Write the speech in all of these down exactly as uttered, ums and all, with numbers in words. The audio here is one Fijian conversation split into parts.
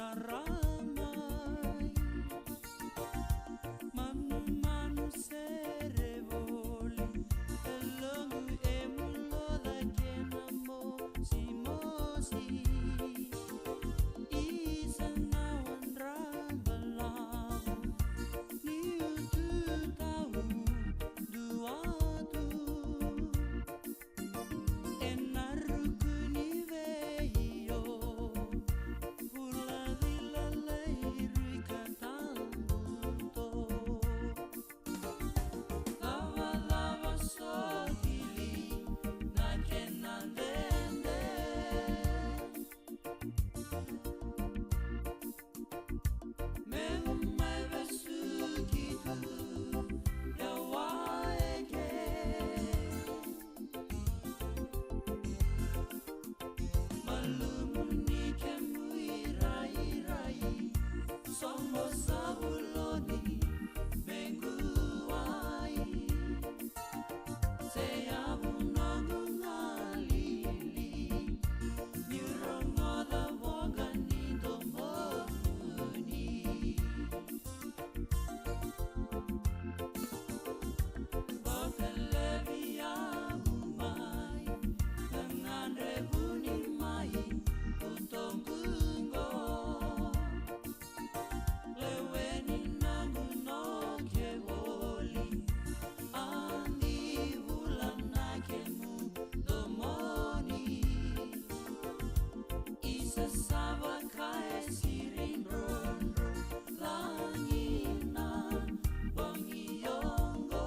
Ramai, manumanu sere voli, e loqu e muloca kena mosimosi. Isa na wadra balavu, niu tu tau duatu. Ena ruku ni vei io, vula vila lai rui ka tabuto. Cavacava sotili na kena dede. Meu mai vesuki tu e waeke. Malumu ni kemu irairai, soqo sa vuloni me qu wai. Se yavu noqu galili, niu rogoca voqa ni domoni. Vakalevi yavu mai, na gadrevi ni mai, utoqu qo. Leweni noqu noke voli, a ni vula na kemu domoni. Isa sa vaka e siri drodro, lagi na bogi oqo.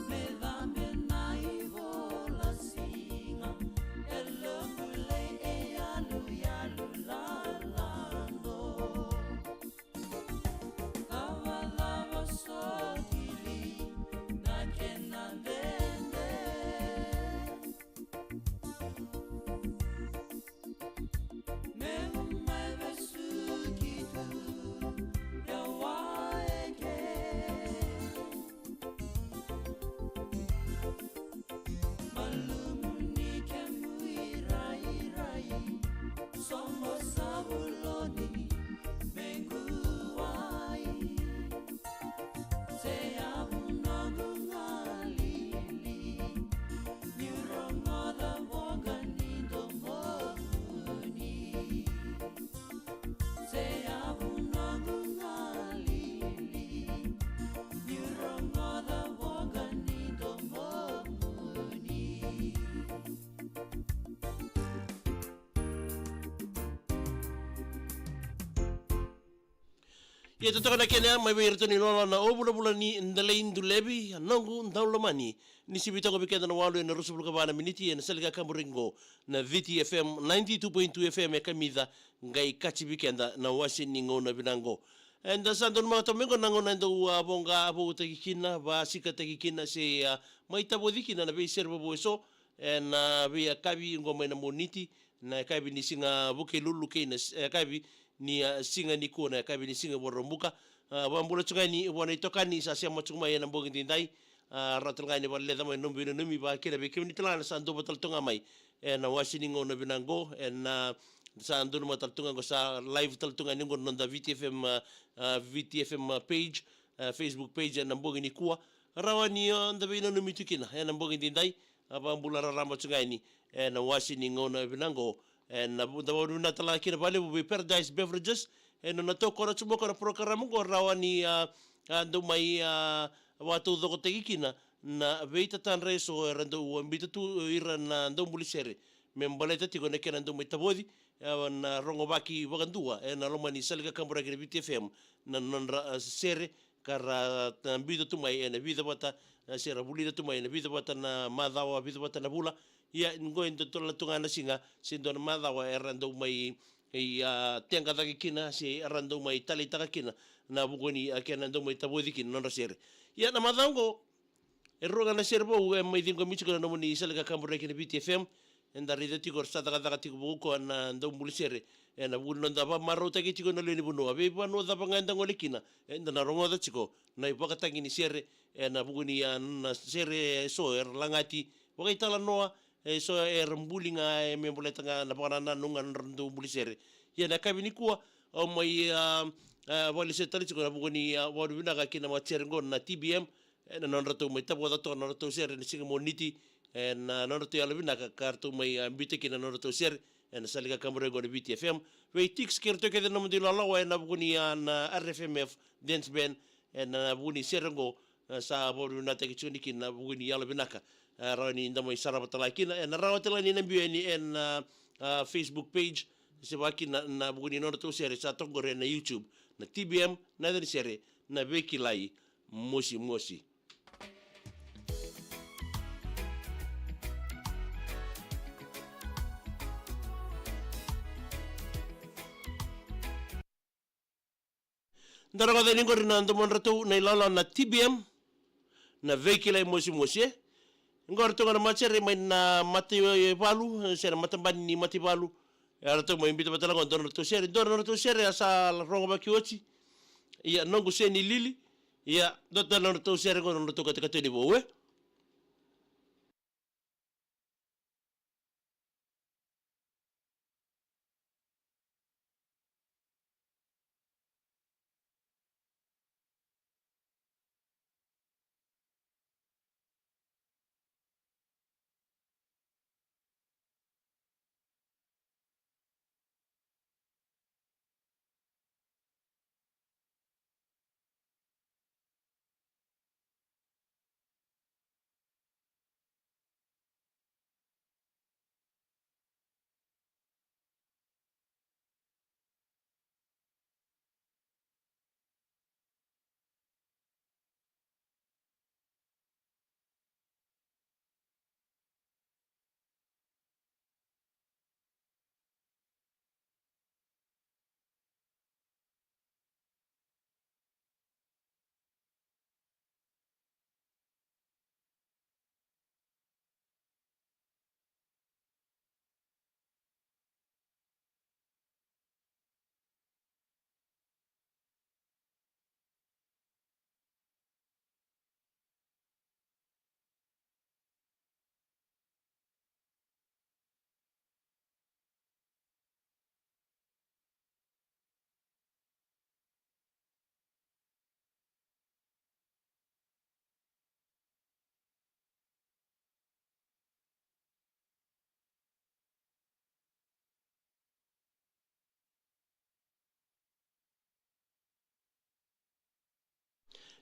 Me cabe na ivola siga, e loqu lei e yaluyalu lalado. Cavacava sotili na kena dede. Meu mai vesuki tu e waeke. Malumu ni kemu irairai, soqo sa vuloni me qu wai. Se yavu noqu galili, niu rogoca voqa ni domoni. Se yavu noqu galili, niu rogoca voqa ni domoni. Ia totoka na kena mai vei iratou na iloilo na o vulavula ni Delai Dulevi, a noqu daulomani. Ni sivi toka vei keda na walu ena ruasagavulu ka va na miniti ena sala ni kakaburaki qo na Viti F M ninety-two point two F M e kamica, qai kaci vei keda na wase ni gauna vinaka qo. Eda sa donumaka toka mai qo na gauna eda dau, a, voqa, a, voutaki kina, vasikataki kina se, a, mai tavoci kina na veisere vovou eso ena, a, veiyakavi qo mai na Moniti, na yakavi ni siga Vukelulu kei na s-, yakavi ni, a, siga nikua, na yakavi ni siga Vakaraubuka. A, vakabula tiko ga yani vua na itokani sa sema tiko mai ena bogi daidai. A, rawa tale ga yani vakaleca mai na nomu veinanumi vakakina vei kemuni tale ga na sa duavata tale tu ga mai ena wase ni gauna vinaka qo, ena, a, sa donumaka tale tu ga qo, sa live tale tu ga yani qo na noda Viti F M, a, a, Viti F M, a, page, a, Facebook page ena bogi nikua. Rawa ni, a, da veinanumi tu kina ena bogi daidai. A, vakabula raraba tiko ga yani ena wase ni gauna vinaka qo. Ena vu-, da vakavinavinaka tale ga kina vakalevu vei Paradise Beverages ena nona tokona tiko mai na porokaramu qo, rawa ni, a, a, dau mai, a, vakataucokotaki kina na veitatadra eso era dau biuta tu o ira na daubuli sere me baleta tiko na kena dau mai tavoci, e, na rogovaki vakadua ena loma ni sala ni kakaburaki na Viti F M na nodra, a, sere ka ra, a, biuta tu mai ena vica vata, a, se ra vulica tu mai ena vica vata na macawa, vica vata na vula. Ia qo e dua tale tu ga na siga se dua na macawa era dau mai, e, a, teqa cake kina se era dau mai taleitaka kina na vuku ni, a, kena dau mai tavoci kina na nodra sere. Ia na macawa qo e rua ga na sere vou e mai ciqomi tiko na nomuni sala ni kakaburaki na Viti F M. Eda raica tiko era sa cakacaka tiko vakaukauwa na daubuli sere ena vuku ni noda vakamarautaki tiko na lewe ni vanua. Veivanua cava ga eda gole kina, eda na rogoca tiko na ivakatagi ni sere ena vuku ni, a, na sere eso era lagati vakaitalanoa, E so era buli ga, e me baleta ga na vakanananu ga na nodratou buli sere. Ia na yakavi nikua, au mai, a, a, vakalesuya tale tiko ena vuku ni, a, vakavinavinaka ki na matasere qo na T B M, ena nodratou mai tavoca toka na nodratou sere ena siga Moniti, ena nodratou yalovinaka ka ratou mai, a, biuta kina na nodratou sere ena sala ni kakaburaki qo na Viti F M. Vei Tix kei ratou kece na nomudou ilawalawa ena vuku ni, a, na R F M F Dance Band, ena vuku ni sere qo, e, sa vakavinavinakataki tiko ni kina na vuku ni yalovinaka, e, rawa ni da mai sarava tale ga kina, ena rawa tale ga ni na biu yani ena, a, Facebook page, se vaka kina na vuku ni nodratou sere sa toka qori ena YouTube, na T B M, na yaca ni sere, na Veikilai Mosimosi. Da rogoca yani qori na domodratou na ilawalawa na T B M, na Veikilai Mosimosi, e. Qo ratou ga na matasere mai na mataivalu, se na matabani ni mataivalu. E ratou mai biuta vata tale ga qo dua na nodratou sere, dua na nodratou sere a sa rogo vaki oti. Ia, Noqu Seni Lili. Ia, dua tale na nodratou sere qo na nodratou katakata ni vou, e.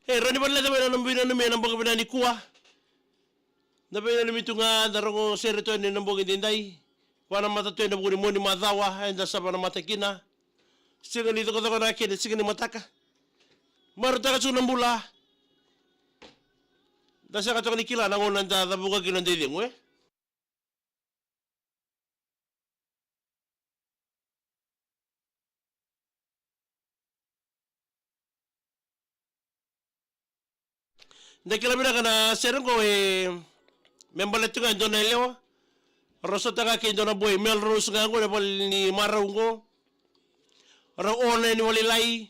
E, rawa ni vakalecavi na nomu veinanumi ena bogi vinaka nikua. Na veinanumi tu ga, da rogo sere tu ena bogi daidai. Vakanamata tu ena vuku ni mua ni macawa eda sa vakanamata kina. Siga ni cokocokoyaki, siga ni mataka. Marautaka tu na bula. Da sega toka ni kila na gauna da cavuka kina na noda icegu, e. Da kila vinaka na sere qo, e, me baleta tu ga e dua na yalewa. Rau sota ga kei dua na boy, Melrose ga qo, na vale ni marau qo. Rau o na yani vakalailai.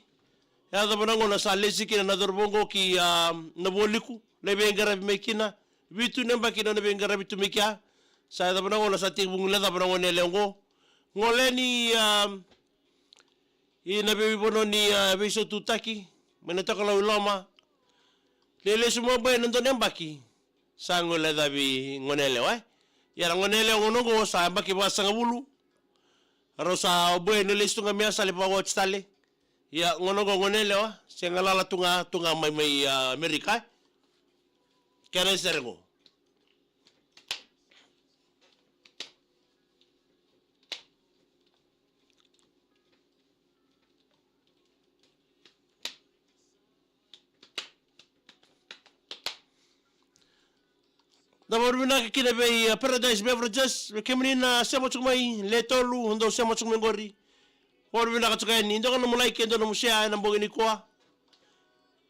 E yacova na gauna sa lesi kina na cauravou qo ki, a, na Vualiku, lai veiqaravi mai kina. Vitu na yabaki na nona veiqaravi tu mai kea. Sa yacova na gauna sa tekivu guilecava na goneyalewa qo. Gole yani, a, ina veivanua ni, a, veisaututaki mai na tokalau i loma. Lai lesu mai o boy ena dua na yabaki. Sa guilecavi goneyalewa, e. Ia na goneyalewa gauna qo sa yabaki vasagavulu. Rau sa, o boy na lesu tu ga mai, sa lai vakawati tale. Ia gauna qo goneyalewa se galala tu ga, tu ga mai, mai, a, Amerika, e. Kena sere qo. Da vakavinavinaka kina vei, a, Paradise Beverages, vei kemuni na sema tiko mai, le tolu, dou sema tiko mai qori. Vakavinavinaka tiko yani, dua ga nomu like, dua nomu share ena bogi nikua.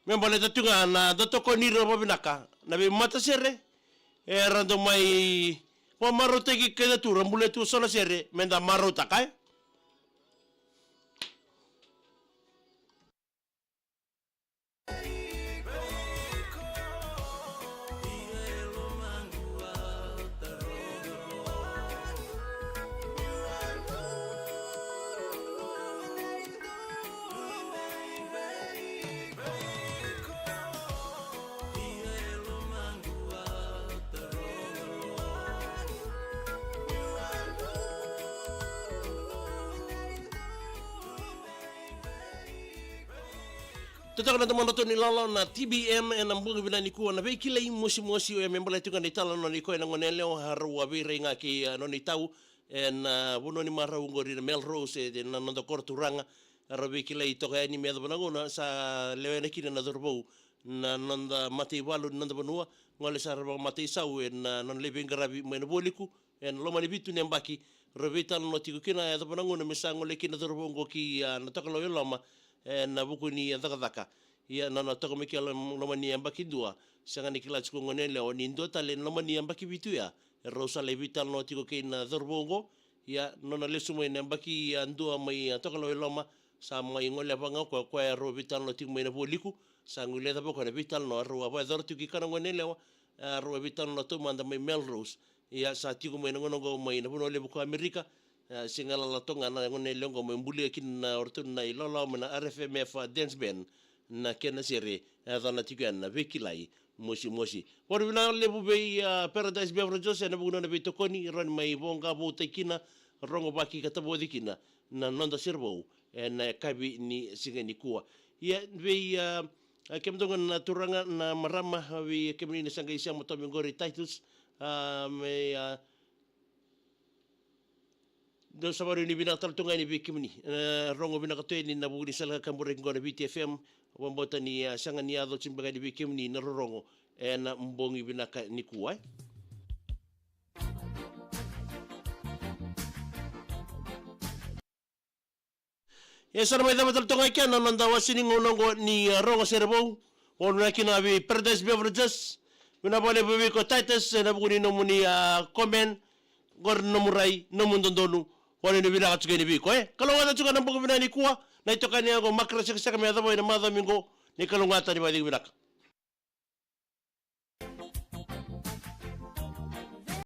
Me baleta tu ga na da tokoni ira vakavinaka na veimatasere era dau mai vakamarautaki keda tu, ra bulia tu so na sere me da marautaka, e. Totoka na tamata ni lala na T B M ena bogi vinaka nikua, na veikilai mosimosi oya me baleta tiko na italanoa nei koya na gone yalewa, a rau a veirai ga kei, a, nona itau ena, a, vanua ni marau oqori na Melrose, e, na noda koro turaga. A rau veikilai toka yani me yacova na gauna sa lewena kina na cauravou na noda mataivalu ni noda vanua, gole sara vakamataivalu ena, a, nona lai veiqaravi mai na Vualiku ena loma ni vitu na yabaki. Rau veitalanoa tiko kina, e yacova na gauna me sa gole kina na cauravou oqo ki, a, na Tokalau e Loma ena vuku ni, a, cakacaka. Ia, nona toka mai ki loma, loma ni yabaki dua, sega ni kila tiko o gone yalewa ni dua tale ena loma ni yabaki vitu ya e rau sa lai veitalanoa tiko kei na cauravou oqo. Ia, nona lesu mai na yabaki, a, dua mai, a, Tokalau e Loma, sa mai goleva ga o koya, o koya e rau veitalanoa tiko mai na Vualiku. Sa guileca vaka o koya na veitalanoa rau a vakayacora tiko kei koya na gone yalewa, a, rau a veitalanoa taumada mai Melrose. Ia, sa tiko mai na gauna oqo mai na vanua levu ko Amerika, a, se galala toka ga na gone yalewa oqo me bulia kina o ratou na ilawalawa mai na R F M F, a, Dance Band, na kena sere, e yacana tiko yani na veikilai mosimosi. Vakavinavinaka levu vei, a, Paradise Beverages ena vuku ni nona veitokoni, rawa ni mai voqa voutaki kina, rogovaki ka tavoci kina na noda sere vou ena yakavi ni siga nikua. Ia, vei, a, a, kemudou ga na turaga, na marama, a, vei kemuni na sa qai sema toka mai oqori, Titus, a, me, a, dou sa vakarau ni vinaka tale tu ga yani vei kemuni. E, rogo vinaka tu yani ena vuku ni sala ka kaburaki oqo na Viti F M, vakabauta ni, a, sega ni yaco tiko beka yani vei kemuni na rorogo ena bogi vinaka nikua, e. Ia, sa na mai cava tale toka ga kina na noda wase ni gauna oqo ni, a, rogo sere vou. Vakavinavinaka kina vei Paradise Beverages. Vinaka vakalevu vei iko Titus ena vuku ni nomuni, a, comment. Qori na nomu rai, nomu dodonu. Vakavinavinaka tiko yani vei iko, e. Kalougata tiko na bogi vinaka nikua. Na itokani yaqona Makra Sekaseka me yacova ena macawa mai qo. Ni kalougata, ni vakacegu vinaka.